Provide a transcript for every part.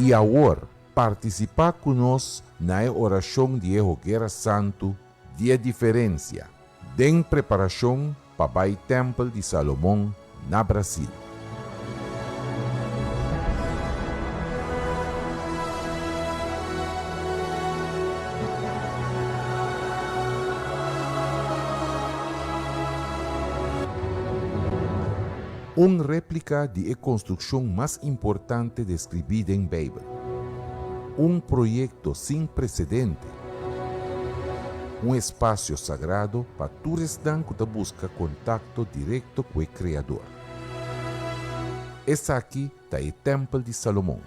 I awor, partisipá ku nos na e orashon di e Hoguera Santu di e Diferensia, den preparashon pa bai Tèmpel di Salomon na Brasil. Un réplika di e konstrukshon mas importante deskribí den Beibel. Un proyekto sin presedente. Un espasio sagrado pa tur esnan ku ta buska kontakto direkto ku e Kreador. Esaki ta e Tèmpel di Salomon.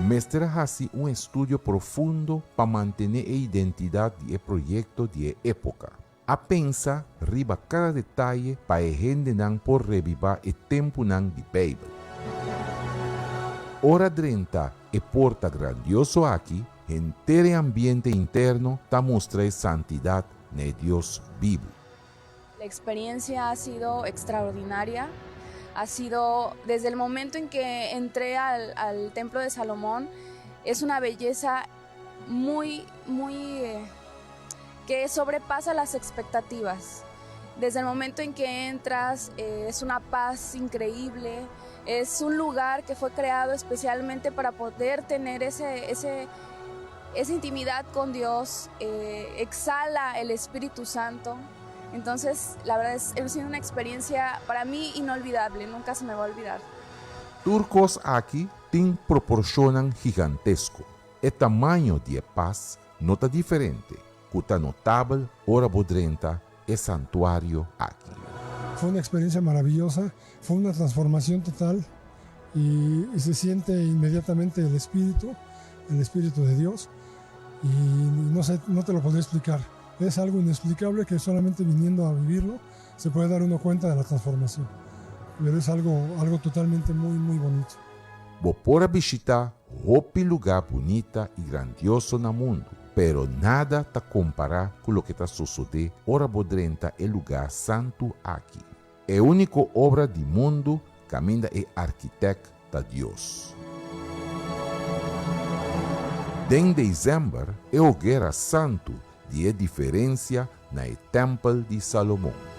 Mester a hasi un estudio profundo pa mantené e identidat di e proyekto di e époka. A pensa riba kada detaye pa e hendenan por rebibá e tempunan di Beibel. Ora drenta e porta grandioso aki, henter e ambiente interno ta mustra e santidat na e Dios bibu. La experiencia ha sido extraordinaria, ha sido desde el momento en que entré al, al Templo de Salomón, es una belleza muy, muy eh, que sobrepasa las expectativas. Desde el momento en que entras eh, es una paz increíble, es un lugar que fue creado especialmente para poder tener ese, ese, esa intimidad con Dios, eh, exhala el Espíritu Santo. Entonces, la verdad es, ha sido una experiencia para mí inolvidable, nunca se me va a olvidar. Tur kos aki tin proporshonnan gigantesko. E tamaño di e pas no ta diferente, ku ta notabel ora bo drenta e santuario aki. Fue una experiencia maravillosa, fue una transformación total y, y se siente inmediatamente el Espíritu, el Espíritu de Dios y no sé, no te lo podré explicar. Es algo inexplicable que solamente viniendo a vivirlo se puede dar uno cuenta de la transformación. Pero es algo, algo totalmente muy, muy bonito. Bo por a bishitá hopi lugá bunita i grandioso na mundu, pero nada ta kompará ku loke ta sosodé ora bo drenta e lugá santu aki. E úniko obra di mundu kaminda e arkitèkt ta Dios. Den desèmber e hogera santu di e diferensia na e Tèmpel di Salomon.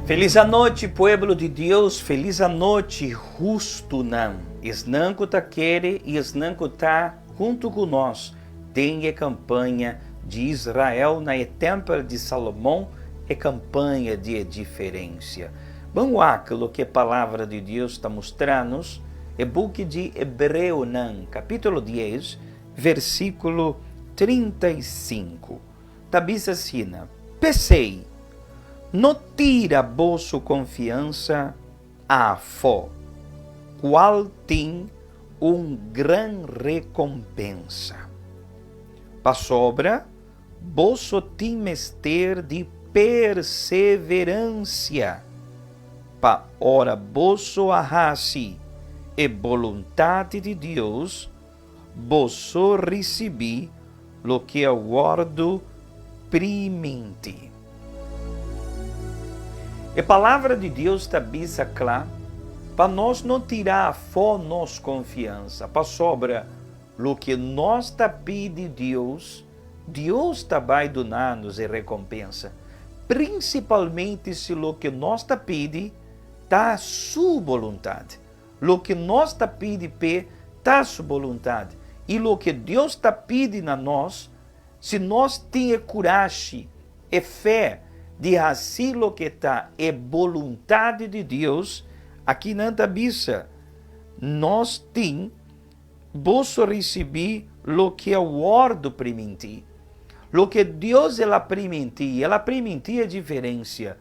Felis anochi pueblo di Dios, felis anochi hustunan, esnan ku ta kere i esnan ku ta huntu ku nos den e kampaña di Israel na e tèmpel di Salomon, e kampaña di e diferensia. Ban wak loke e Palabra di Dios ta mustra nos, e buki di Hebreonan, kapítulo dies, versíkulo 35, ta bisa asina, P'esei, no tira boso konfiansa afó, kual tin un gran rekompensa. Pasobra boso tin mester di perseveransia, pa ora boso a hasi e boluntat di Dios, boso risibí loke a wòrdu primintí. E Palabra di Dios ta bisa kla pa nos no tira afó nos konfiansa, pasobra loke nos ta pidi Dios, Dios ta bai duna nos e rekompensa, prinsipalmente si loke nos ta pidi ta su boluntat. Loke nos ta pidi p'e ta su boluntat, i loke Dios ta pidi na nos, si nos tin e kurashi, e fe, di hasi loke ta e boluntat di Dios, aki nan ta bisa, Nos tin, boso risibí loke a wòrdu primintí. Loke Dios el a primintí, el a primintí e diferensia.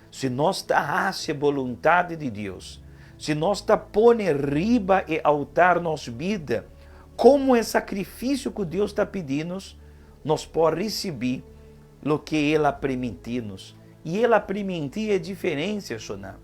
Si nos ta hasi e boluntat di Dios, si nos ta pone riba e altar nos bida komo e sakrifisio ku Dios ta pidi nos, nos por risibí loke el a primintí nos. I el a primintí e diferensia, Soná.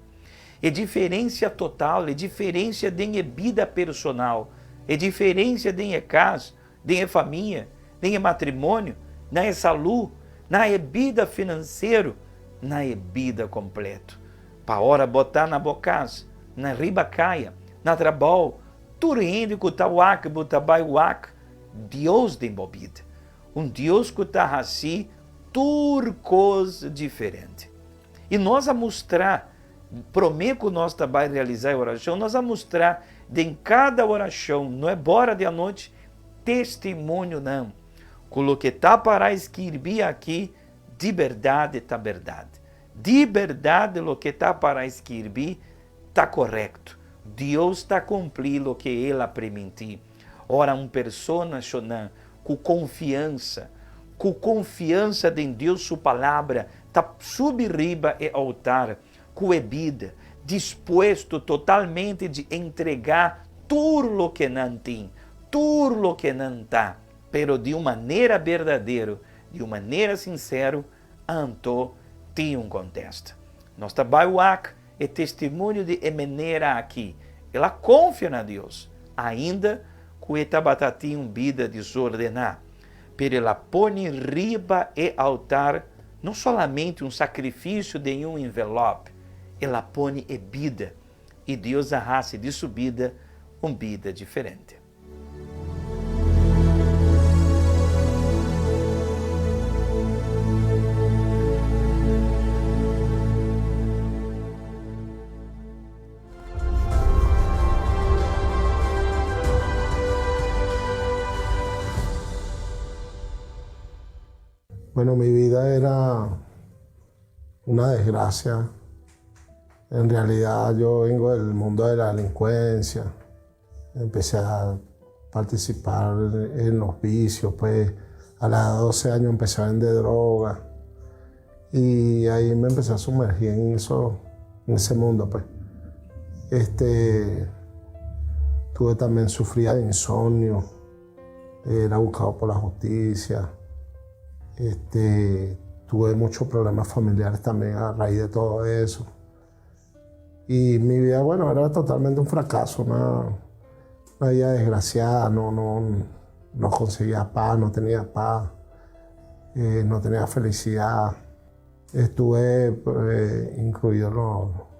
E diferensia total, e diferensia den e bida personal. E diferensia den e kas, den e famia, den e matrimonio, na e salú, na e bida finansiero, na e bida kompleto. Pa ora bo ta na bo kas, na riba kaya, na trabou, tur hende ku ta wak bo ta bai wak Dios den bo bida. Un Dios ku ta hasi tur kos diferente. I nos a mustra, promé ku nos ta bai realisá e orashon, nos a mustra den kada orashon, no e bora di anochi, testimonionan ku loke ta pará skirbí aki di bèrdat ta bèrdat. Di bèrdat loke ta pará skirbí ta korekto. Dios ta kumplí loke el a primintí. Ora un persona shona ku konfiansa, ku konfiansa den Dios su Palabra, ta subi riba e altar ku e bida, dispuesto totalmente di entregá tur loke nan tin, tur loke nan ta, pero di un manera berdadero, di un manera sinsero, anto tin un kontesta. Nos ta bai wak e testimonio di e manera aki. El a konfia na Dios, ainda ku e tabata tin un bida desordená. Pero el a pone riba e altar no solamente un sakrifisio den un envelòp, el a pone e bida, i Dios a hasi di su bida un bida diferente. Bueno, mi vida era una desgracia. En realidad yo vengo del mundo de la delincuencia. Empecé a participar en los vicios, pues a los 12 años empecé a vender droga y ahí me empecé a sumergir en eso, en ese mundo, pues. Este, tuve también, sufría de insomnio, era buscado por la justicia, este, tuve muchos problemas familiares también a raíz de todo eso. Y mi vida, bueno, era totalmente un fracaso, una, una vida desgraciada, no, no, no conseguía paz, no tenía paz, eh, no tenía felicidad. Estuve eh, incluido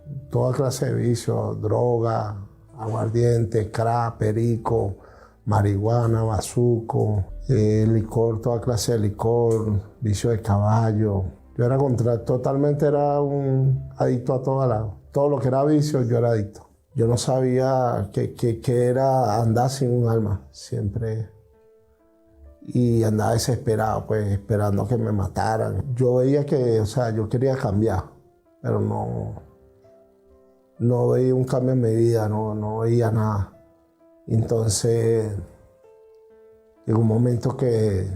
en toda clase de vicios, droga, aguardiente, crack, perico, marihuana, bazuco, eh, licor, toda clase de licor, vicio de caballo. Yo era contra, totalmente era un adicto a toda la, todo lo que era vicio, yo era adicto. Yo no sabía qué, qué era andar sin un alma, siempre. Y andaba desesperado, pues esperando que me mataran. Yo veía que, o sea, yo quería cambiar, pero no, no veía un cambio en mi vida, no, no veía nada. Entonces, llegó un momento que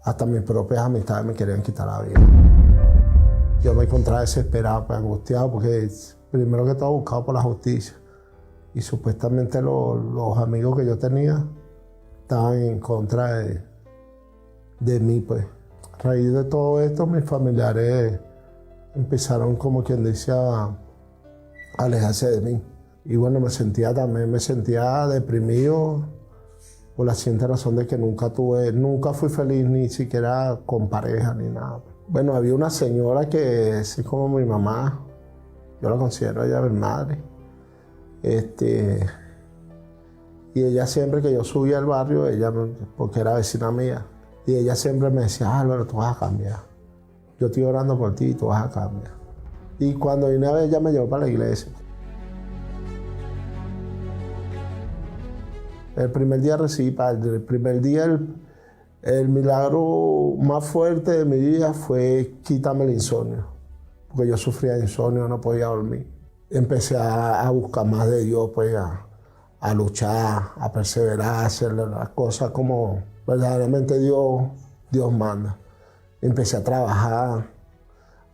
hasta mis propias amistades me querían quitar la vida. Yo me encontraba desesperado, pues, angustiado, porque primero que todo buscado por la justicia. Y supuestamente los amigos que yo tenía estaban en contra de, de mí, pues. A raíz de todo esto, mis familiares empezaron, como quien dice, a alejarse de mí. Y bueno, me sentía también, me sentía deprimido por la siguiente razón de que nunca tuve, nunca fui feliz ni siquiera con pareja ni nada. Bueno, había una señora que es como mi mamá, yo la considero ella mi madre. Este, y ella siempre que yo subía al barrio, ella, porque era vecina mía, y ella siempre me decía, Álvaro, tú vas a cambiar. Yo estoy orando por ti y tú vas a cambiar. Y cuando vine a ver, ella me llevó para la iglesia. El primer día recibí padre. El primer día, el, milagro más fuerte de mi vida fue quitarme el insomnio. Porque yo sufría de insomnio, no podía dormir. Empecé a, buscar más de Dios, pues a, a luchar, a perseverar, a hacer las cosas como verdaderamente Dios, Dios manda. Empecé a trabajar.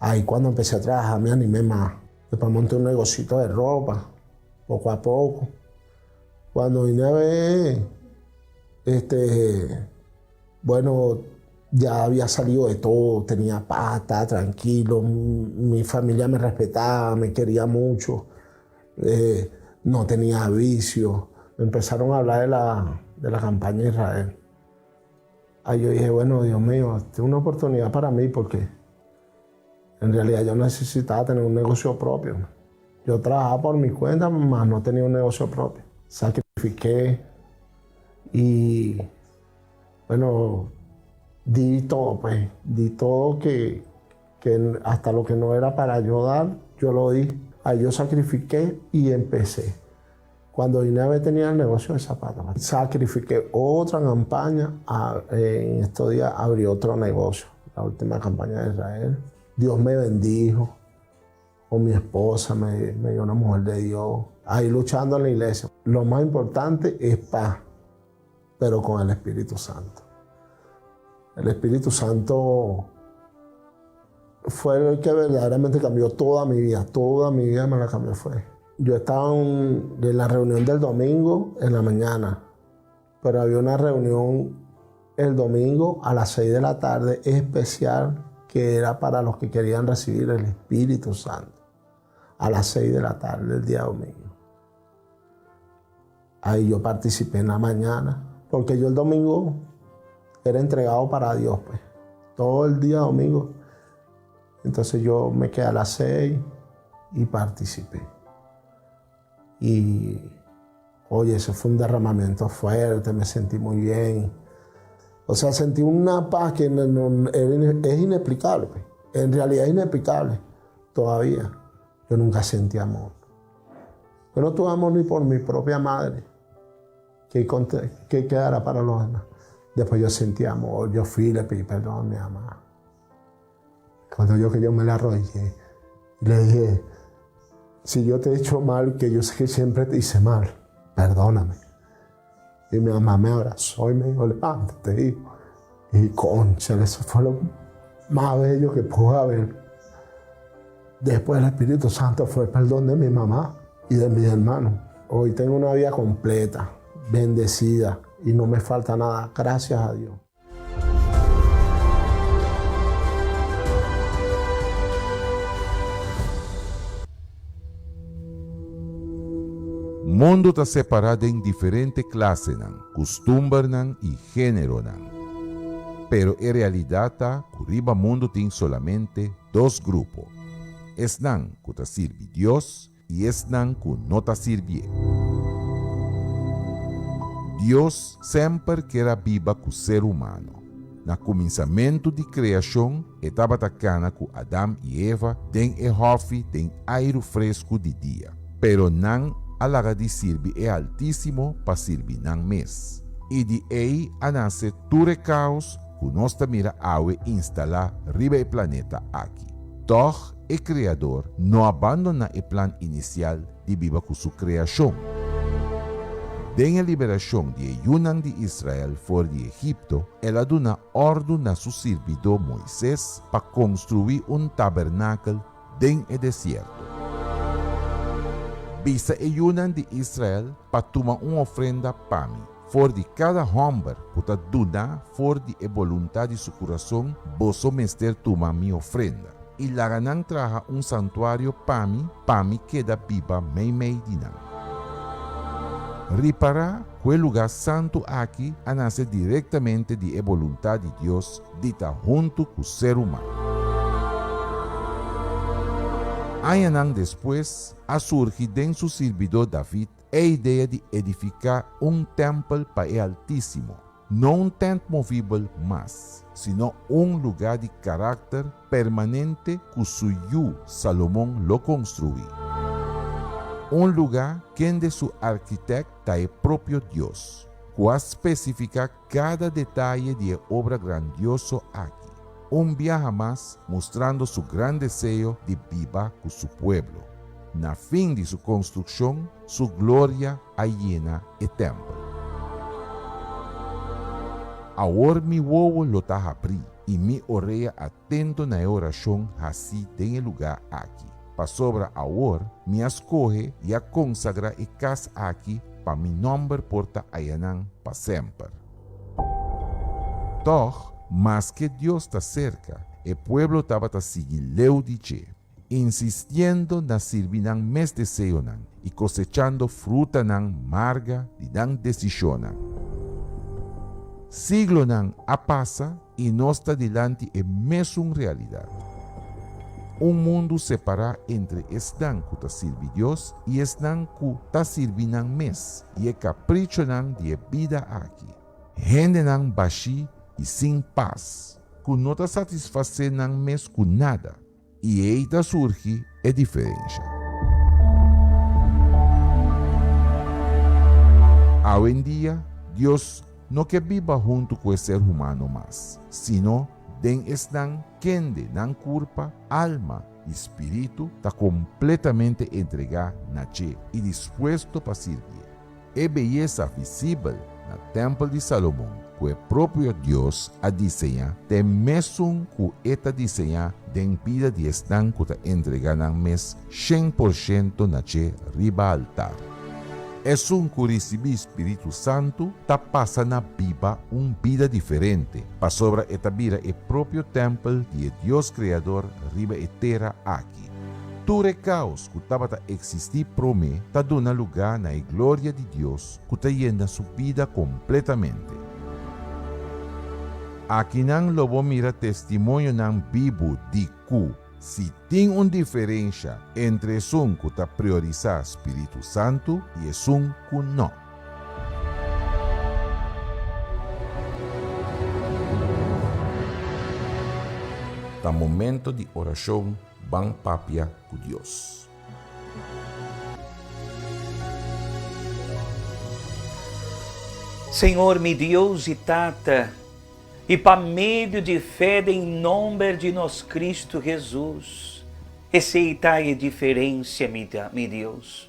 Ahí cuando empecé a trabajar me animé más. Después monté un negocito de ropa, poco a poco. Cuando vine a ver, este, bueno, ya había salido de todo, tenía paz, estaba tranquilo, mi familia me respetaba, me quería mucho, eh, no tenía vicio. Me empezaron a hablar de la, de la campaña de Israel. Ahí yo dije, bueno, Dios mío, esta es una oportunidad para mí porque en realidad yo necesitaba tener un negocio propio. Yo trabajaba por mi cuenta, mas no tenía un negocio propio. Sacrifiqué y, bueno, di todo, pues, di todo que, que hasta lo que no era para yo dar, yo lo di. Ahí yo sacrifiqué y empecé. Cuando vine a ver tenía el negocio de zapatos. Sacrifiqué otra campaña. En estos días abrí otro negocio, la última campaña de Israel. Dios me bendijo con mi esposa, me, me dio una mujer de Dios. Ahí luchando en la iglesia. Lo más importante es paz, pero con el Espíritu Santo. El Espíritu Santo fue el que verdaderamente cambió toda mi vida. Toda mi vida me la cambió fue. Yo estaba en, en la reunión del domingo en la mañana, pero había una reunión el domingo a las 6 de la tarde especial que era para los que querían recibir el Espíritu Santo a las 6 de la tarde del día domingo. Ahí yo participé en la mañana, porque yo el domingo era entregado para Dios, pues. Todo el día domingo. Entonces yo me quedé a las 6 y participé. Y, oye, eso fue un derramamiento fuerte, me sentí muy bien. O sea, sentí una paz que no, es inexplicable. Pues. En realidad es inexplicable todavía. Yo nunca sentí amor. Yo no tuve amor ni por mi propia madre. ¿Qué, qué quedará para los demás? Después yo sentí amor. Yo fui y le pedí perdón a mi mamá. Cuando yo que yo me la arrodillé, le dije, si yo te he hecho mal, que yo sé que siempre te hice mal, perdóname. Y mi mamá me abrazó y me dijo, levántate, hijo. Y concha, eso fue lo más bello que pudo haber. Después el Espíritu Santo fue el perdón de mi mamá y de mis hermanos. Hoy tengo una vida completa, bendecida y no me falta nada, gracias a Dios. Mundu ta separá den diferente klasenan, kustumbernan i géneronan. Pero e realidat ta ku riba mundu tin solamente dos grupo, esnan ku ta sirbi Dios i esnan ku no ta sirbié. Dios semper ker a biba ku ser humano. Na kuminsamentu di kreashon e tabata kana ku Adam i Eva den e hòfi den airu fresku di dia. Pero nan a laga di sirbi e Altísimo pa sirbi nan mes. I di ei a nase tur e kaos ku nos ta mira awe instalá riba e planeta aki. Tòg e Kreador no a bandoná e plan inisial di biba ku su kreashon. Den e liberashon di e yunan di Israel for di Egipto, el a duna òrdu na su sirbidó Moises pa konstruí un tabernakel den e desierto. Bisa e yunan di Israel pa tuma un ofrenda pa mi. For di kada hòmber ku ta duna for di e boluntat di su kurason, boso mester tuma mi ofrenda. I laga nan traha un santuario pa mi, pa mi keda biba meimei di nan. Ripará ku e lugá santu aki a nase direktamente di e boluntat di Dios di ta huntu ku ser humano. Añanan despues, a surgi den su sirbidó David e idea di edifiká un tèmpel pa e Altísimo, no un tènt movibel mas, sino un lugá di karakter permanente ku su yu Salomon lo konstruí. Un lugá kende su arkitèkt ta e propio Dios, ku a spesifiká kada detaye di e obra grandioso aki, un biaha mas mustrando su gran deseo di biba ku su pueblo. Na fin di su konstrukshon, su gloria a yena e tèmpel. Awor mi wowo lo ta habrí i mi orea atento na e orashon hasí den e lugá aki, pasobra awor mi a skohe i a konsagrá e kas aki pa mi nòmber por ta ayanan pa semper. Tòg, maske Dios ta serka, e pueblo tabata sigui leu di dje. insistiendo na sirbi nan mes deseonan i kosechando frutanan marga di nan desishonnan. Siglonan a pasa i nos ta dilanti e mesun realidat. Un mundu separá entre esnan ku ta sirbi Dios i esnan ku ta sirbi nan mes i e kaprichonan di e bida aki. Hendenan bashí i sin pas, ku no ta satisfasé nan mes ku nada. I ei ta surgi e diferensha. Awendia, Dios no ke biba huntu ku e ser humano mas, sino den esnan kende nan kurpa, alma i spiritu ta kompletamente entregá na dje i dispuesto pa sirbié. E beyesa visibel na tèmpel di Salomon ku e propio Dios a diseñá ta e mesun ku e ta diseñá den bida di esnan ku ta entregá nan mes 100% na dje riba altar. Esun ku risibí spiritu santu ta pasa na biba un bida diferente, pasobra e ta bira e propio tèmpel di e Dios Kreador riba e tera aki. Tur e kaos ku tabata eksistí promé ta duna lugá na e gloria di Dios ku ta yena su bida kompletamente. Akinan lo bo mira testimonionan bibu di ku si tin un diferensha entre esun ku ta priorisá spiritu santu i esun ku nò. Ta momento di orashon ban papia ku Dios. Señor mi Dios i Tata, i pa medio di fe den nomber di nos Cristo Jesus, esei ta e diferencia mi Dios.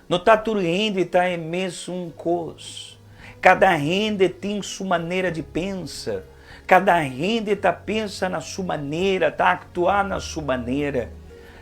No ta tur hende ta e mesun kos. Kada hende tin su manera di pensa. Kada hende ta pensa na su manera, ta aktua na su manera.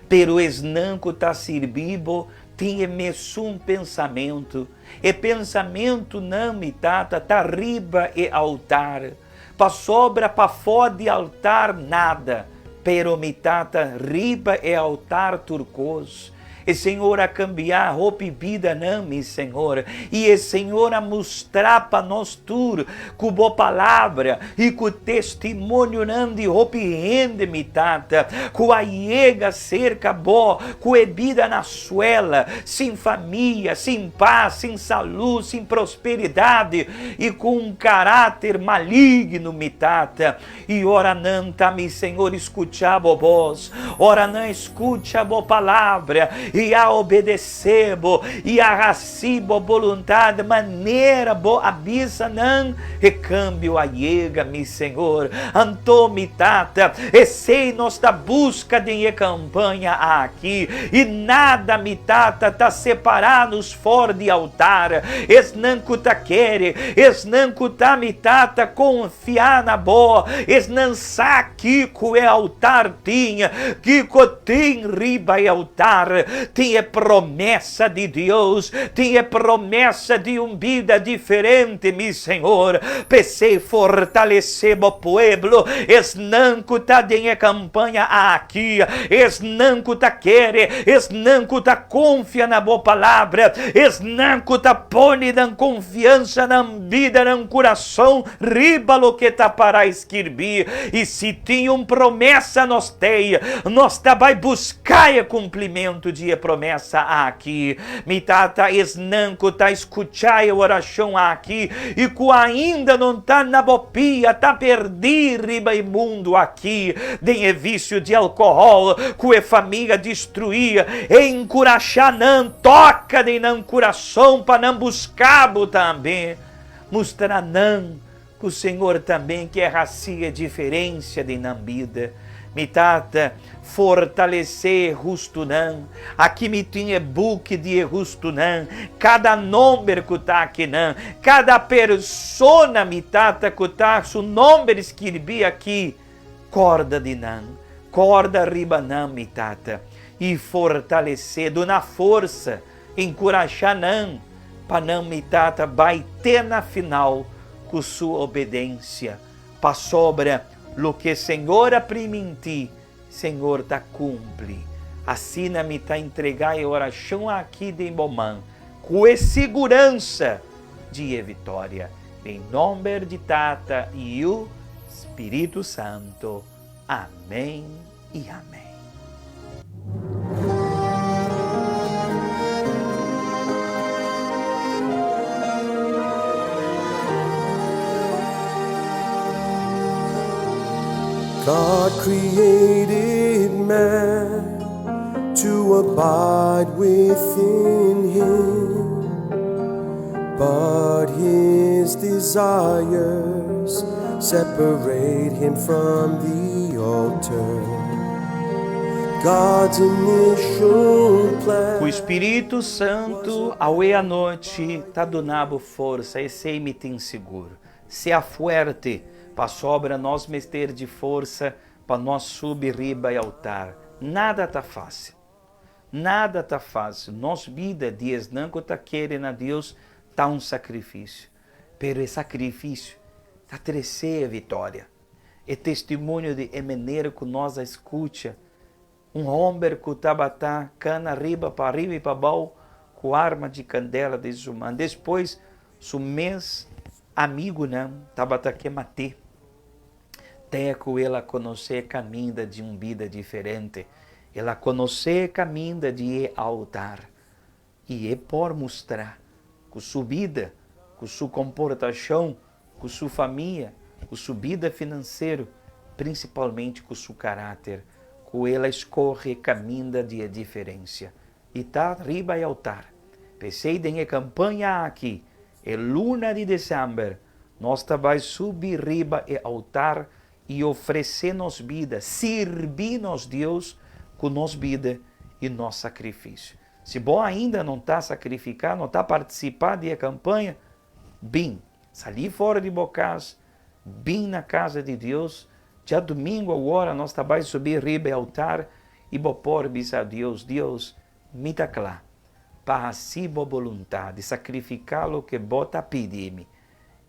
Pero esnan ku ta sirbi bo tin e mesun pensamentu. E pensamentunan, mi Tata, ta riba e altar. Pasobra pafó di altar nada, pero mi Tata riba e altar tur kos. E Señor a cambiá hopi bidanan, mi Señor, i e Señor a mustrá pa nos tur ku bo palabra i ku testimonionan di hopi hende, mi Tata, ku a yega serka bo ku e bida na suela, sin famia, sin pas, sin salú, sin prosperidat i ku un karáter maligno, mi Tata. I ora nan ta, mi Señor, skucha bo bos, ora nan skucha bo palabra i a obedesé bo i a hasi bo boluntat manera bo a bisa nan, e kambio a yega, mi Señor. Anto, mi Tata, esei nos ta buska den e kampaña aki, i nada, mi Tata, ta separá nos for di altar. Esnan ku ta kere, esnan ku ta, mi Tata, konfia, Fia na bo, esnan sa kiko e altar tin, kiko tin riba e altar. Tin e promesa di Dios, tin e promesa di un bida diferente, mi Señor. P'esei fortalesé bo pueblo, esnan ku ta den e kampaña aki, esnan ku ta kere, esnan ku ta konfia na bo palabra, esnan ku ta pone nan konfiansa, nan bida, nan kurason Riba loke ta pará skirbí, i si tin un promesa nos tei, nos ta bai buska e kumplimentu di e promesa aki. Mi Tata, esnan ku ta skuchá e orashon aki i ku ainda no ta na bo pia ta perdí riba e mundu aki den e visio di alkohòl ku e famia destruí, enkurashá nan, toka den nan kurason pa nan buska bo tambe. Mustra nan ku Señor tambe kier hasi e diferensia den nan bida. Mi Tata, fortalesé e hustunan. Aki mi tin e buki di e hustunan, kada nomber ku ta akinan, kada persona, mi Tata, ku ta su nomber skirbí aki, kòrda di nan, kòrda riba nan, mi Tata, i fortalesé, duna forsa. Enkurashá nan pa nan mi Tata bai te na final ku su obedensia, pasobra loke Señor a primintí, Señor ta kumpli. Asina mi ta entregá e orashon aki den bo man, ku e siguransa di e vitória. Den nòmber di Tata, Yu, Spiritu Santu. Amèn i amèn. God created man to abide within him, but his desires separate him from the altar. God's initial plan. Ku Spiritu Santu awe anochi ta duna bo forsa, esei mi tin sigur. Sea fuerte, pasobra nos mester di forsa pa nos subi riba e altar. Nada ta fásil. Nada ta fásil. Nos bida di esnan ku ta kere na Dios ta un sakrifisio. Pero e sakrifisio ta trese e vitória. E testimonio di e manera ku nos a skucha un hòmber ku tabata kana riba pa riba i pa bou ku arma di kandela den su man. Despues su mes amigunan tabata ke mat'é. Te ku el a konosé kaminda di un bida diferente. El a konosé kaminda di e altar. I e por mustra ku su bida, ku su komportashon, ku su famia, ku su bida finansero, prinsipalmente ku su karáter, ku el a skohe kaminda di e diferensia. I ta riba e altar. P'esei den e kampaña aki, e luna di desèmber, nos ta bai subi riba e altar i ofresé nos bida, sirbi nos Dios ku nos bida i nos sakrifisio. Si bo ainda no ta sakrifiká, no ta partisipá di e kampaña, bin, salí for di bo kas, bin na kasa di Dios. Djadumingu awor nos ta bai subi riba e altar i bo por bisa Dios, Dios, mi ta kla pa hasi bo boluntat di sakrifiká loke bo ta pidi mi.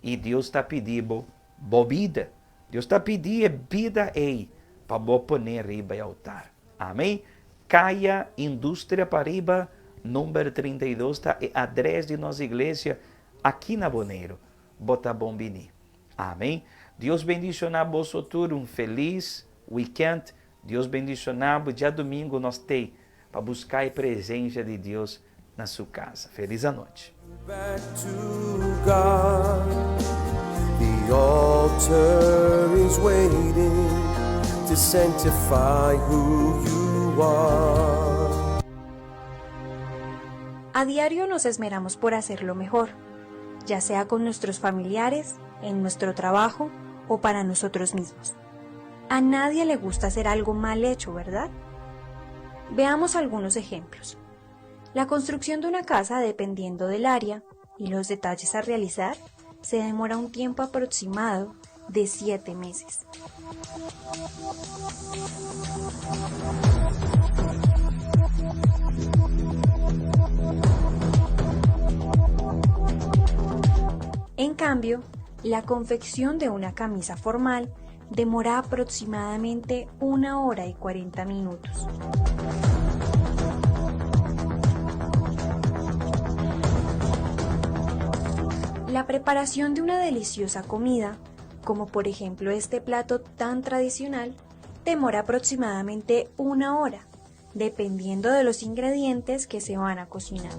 I Dios ta pidi bo bo bida. Dios ta pidi e bida ei pa bo pone riba e altar. Amén. Kaya Industria Pariba, number 32 ta e adres di nos iglesia aki na Boneiru. Bo ta bon bini. Amén. Dios bendishoná boso tur un felis weekend. Dios bendishoná bo djadumingu nos tei pa buska e presensia di Dios na su casa. Feliz anochi. Back to God. The altar is waiting to sanctify who you are. A diario nos esmeramos por hacerlo mejor, ya sea con nuestros familiares, en nuestro trabajo o para nosotros mismos. A nadie le gusta hacer algo mal hecho, ¿verdad? Veamos algunos ejemplos. La construcción de una casa, dependiendo del área y los detalles a realizar, se demora un tiempo aproximado de 7 meses. En cambio, la confección de una camisa formal demora aproximadamente una hora y 40 minutos. La preparación de una deliciosa comida, como por ejemplo este plato tan tradicional, demora aproximadamente una hora, dependiendo de los ingredientes que se van a cocinar.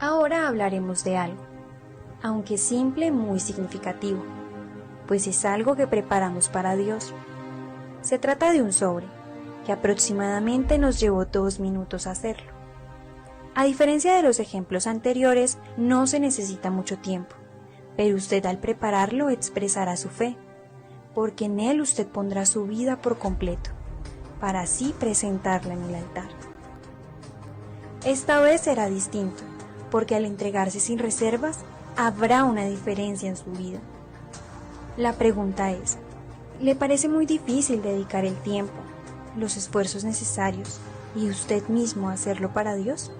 Ahora hablaremos de algo, aunque simple, muy significativo, pues es algo que preparamos para Dios. Se trata de un sobre, que aproximadamente nos llevó 2 minutos hacerlo. A diferencia de los ejemplos anteriores, no se necesita mucho tiempo, pero usted al prepararlo expresará su fe, porque en él usted pondrá su vida por completo, para así presentarla en el altar. Esta vez será distinto, porque al entregarse sin reservas, habrá una diferencia en su vida. La pregunta es, ¿le parece muy difícil dedicar el tiempo, los esfuerzos necesarios y usted mismo hacerlo para Dios?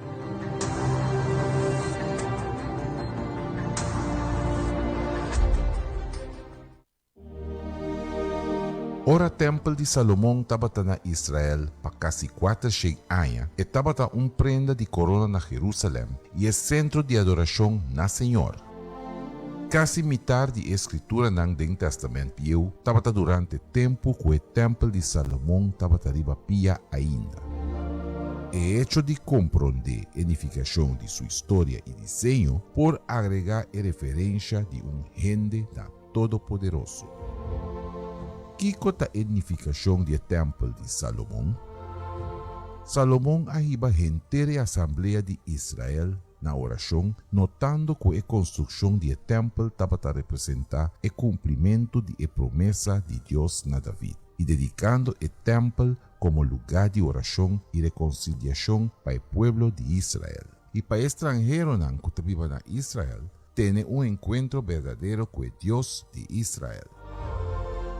Ora tèmpel di Salomon tabata na Israel pa kasi kuatershen aña, e tabata un prenda di korona na Jerusalèm i e sentro di adorashon na Señor. Kasi mitar di e skrituranan den Tèstamènt Bieu tabata durante tempu ku e tèmpel di Salomon tabata riba pia ainda. E echo di komprondé e nifikashon di su historia i diseño por agregá e referensha di un hende na Todopoderoso. Kiko ta e nifikashon di e tèmpel di Salomon? Salomon a hiba henter e asamblea di Israel na orashon, notando ku e konstrukshon di e tèmpel tabata representá e kumplimentu di e promesa di Dios na David, i dedikando e tèmpel komo lugá di orashon i rekonsiliashon pa e pueblo di Israel. I pa e stranheronan ku ta biba na Israel, tene un enkuentro berdadero ku e Dios di Israel.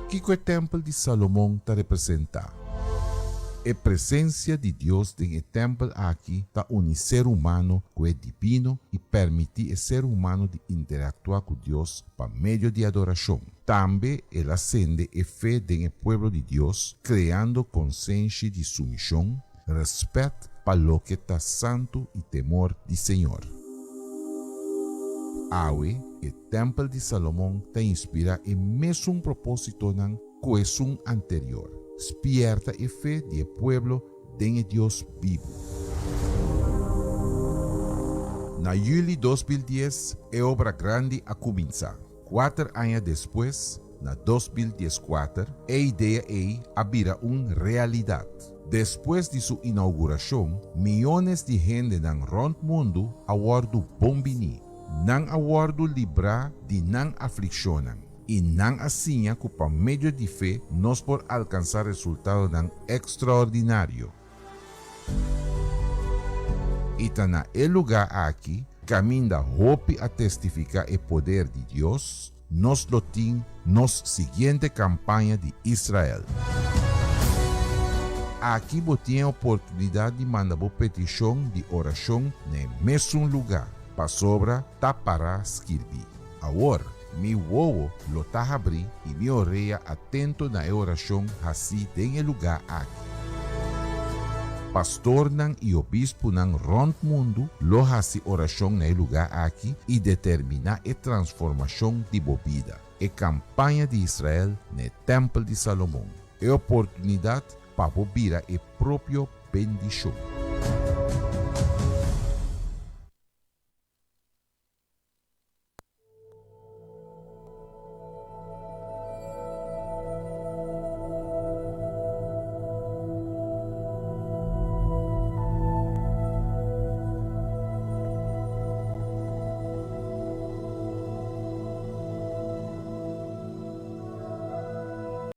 Kiko e tèmpel di Salomon ta representá? E presensia di Dios den e tèmpel aki ta uni ser humano ku e dibino i pèrmití e ser humano di interaktuá ku Dios pa medio di adorashon. Tambe el a sende e fe den e pueblo di Dios, kreando konsenshi di sumishon, Rèspèt pa loke ta santu i temor di Señor. Awe, e tèmpel di Salomon ta inspirá e mesun propósitonan ku esun anterior, spièrta e fe di e pueblo den e Dios bibu. Na yüli 2010, e obra grandi a kuminsá. Kuater aña despues, na 2014, e idea ei a bira un realidat. Despues di su inaugurashon, miónes di hendenan rònt mundu a wòrdu bon biní. Nan a wòrdu librá di nan aflikshonnan, i nan a siña ku pa medio di fe nos por alkansá resultadonan ekstraordinario. I ta na e lugá aki, kaminda hopi a testifiká e poder di Dios, nos lo tin nos siguiente kampaña di Israel. Aki bo tin e oportunidat di manda bo petishon di orashon na e mesun lugá, pasobra ta pará skirbí. Awor, mi wowo lo ta habrí i mi orea atento na e orashon hasí den e lugá aki. Pastornan i obispunan rònt mundu lo hasi orashon na e lugá aki i determiná e transformashon di bo bida. E kampaña di Israel na e Tèmpel di Salomon, e oportunidat pa bo bira e propio bendishon.